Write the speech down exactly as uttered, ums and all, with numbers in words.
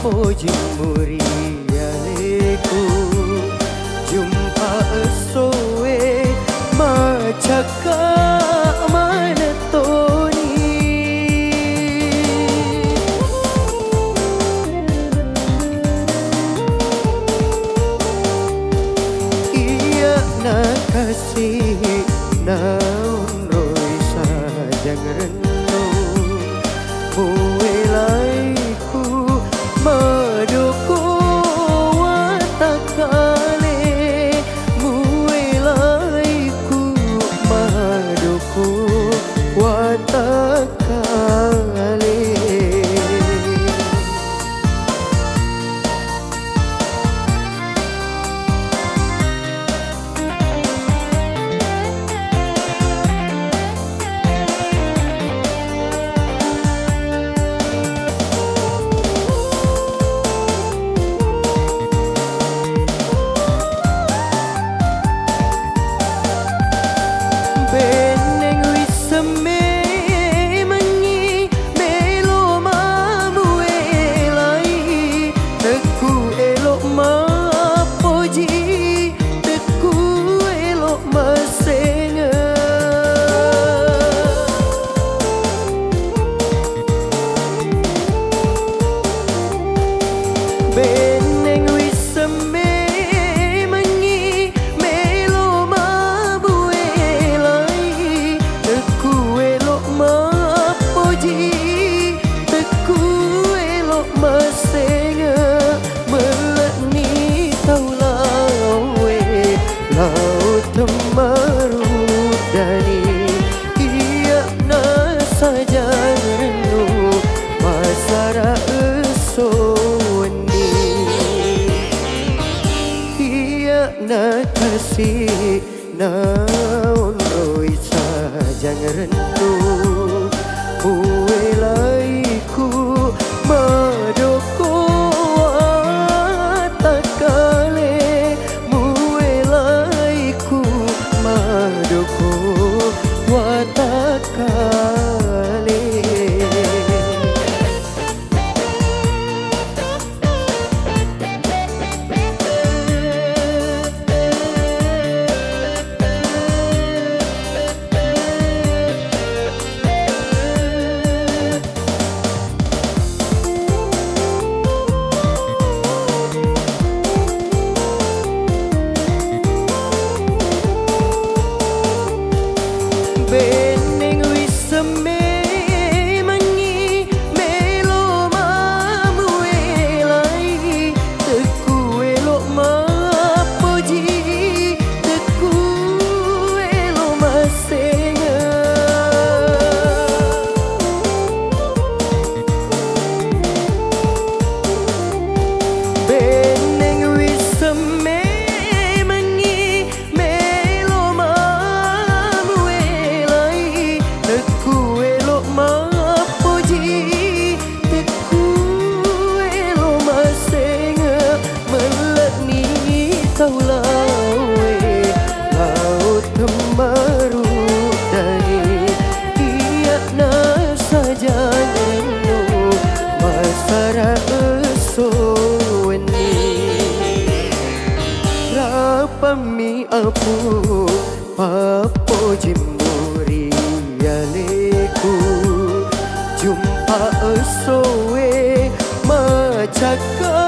Pojimmu ri aleku, jumpa essoe macakka manettoni. Iya nakasi naonroi sajang rennu, muwelai ku madoko watakkale, muwelai ku madoko watakkale. Benneng wissemmemengngi melo mamuelai, tekku elo mappoji, tekku elo masenge. Benneng wissemmemengngi melo mabuelai, tekku elo mappoji, tekku elo masenge. Melle'ni tau laowe, lao temmaruddani. Iya nasajang rennu, masara esso wenni. Iya nakasi naonroi sajang rennu, muwelai ku madoko watakkale, muwelai ku madoko watakkale. Benneng wissemmemengngi melo mamuelai, tekku elo mappoji, tekku elo masenge. Benneng wissemmemengngi melo mamuelai, tekku elo mappoji, tekku elo masenge. Melle'ni tau laowe, lao temmaruddani. Iya nasajang rennu, masara esso wenni. Rapammi apu, pappojimmu ri aleku, jumpa essoe macakka